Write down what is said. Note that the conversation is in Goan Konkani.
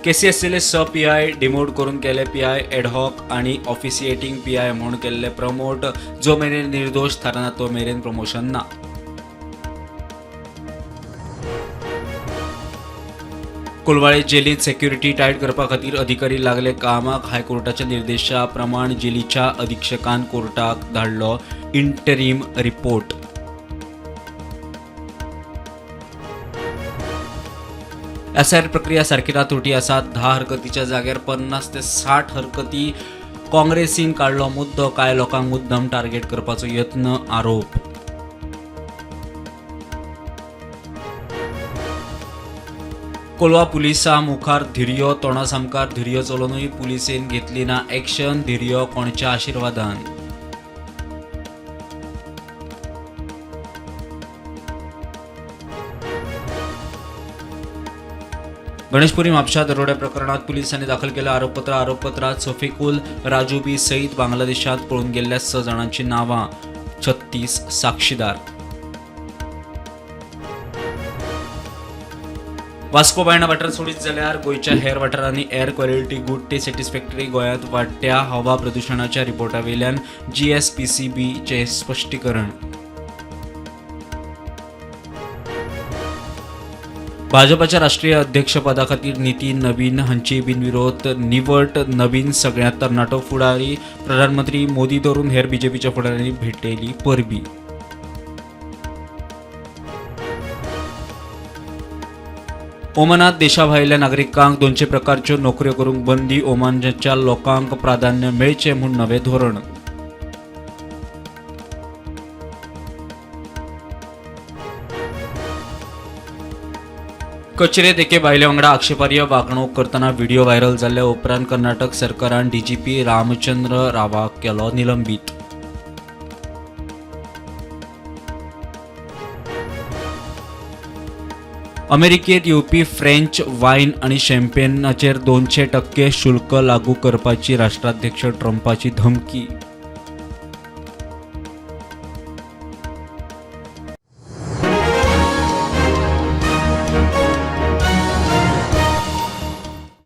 केसीएससीले 6 पीआय डिमोट करून केले पीआय एडहॉक आणि ऑफिसिएटिंग पीआय म्हूण केल्ले प्रमोट. जो मेरेन निर्दोष थारना तो मेरेन प्रमोशन ना. कोलवाळे जेलीत सेक्युरिटी टायट करपा खातीर अधिकारी लागले कामाक. हायकोर्टाच्या निर्देशा प्रमाण जेलीच्या अधिक्षकान कोर्टाक धाडलो इंटरीम रिपोर्ट. एसआयआर प्रक्रिया सारकी ना, त्रुटी आसात. 10 हरकतीच्या जाग्यार 50 ते 60 हरकती. काँग्रेसीन काडलो मुद्दो. कांय लोकांक मुद्दम टार्गेट करपाचो यत्न, आरोप. कोलवा पुलिसा मुखार धिरयो, तोंडा सामकार धिरयो चलोवनूय पुलिसेन घेतली ना एक्शन. धिरयो कोणच्या आशिर्वादान? गणेशपुरी म्हापशा दरोड्या प्रकरणात पुलिसांनी दाखल केलं आरोपपत्र. आरोपपत्रात सफिकुल राजूबी सयत बांगलादेशात पळून गेल्ल्या 6 जाणांची नावां, 36 साक्षीदार. वास्को बायणा वाठार सोडीत जाल्यार गोंयच्या हेर वाठारांनी एअर क्वॉलिटी गुड ते सॅटिस्फॅक्टरी. गोंयांत वाडट्या हवा प्रदुशणाच्या रिपोर्टावेल्यान जीएसपीसीबीचें स्पश्टीकरण. भाजपाच्या राष्ट्रीय अध्यक्षपदाखातीर नितीन नबीन हांची बिनविरोध निवड. नबीन सगळ्यांत तरणाटो फुडारी. प्रधानमंत्री मोदी धरून हेर बीजेपीच्या फुडाऱ्यांनी भेटयली परबी. ओमानात देशाभायल्या नागरिकांक 200 प्रकारच्यो नोकऱ्यो करूंक बंदी. ओमानाच्या लोकांक प्राधान्य मेळचें म्हूण नवें धोरण. कचेरेंत एके बायले वांगडा आक्षेपार्ह वागणूक करतना व्हिडिओ व्हायरल जाल्ल्या उपरांत कर्नाटक सरकारान डीजीपी रामचंद्र रावाक केलो निलंबीत. अमेरिकेत येवपी फ्रेंच वायन आनी शॅम्पेनाचेर 200% शुल्क लागू करपाची राष्ट्राध्यक्ष ट्रंपाची धमकी.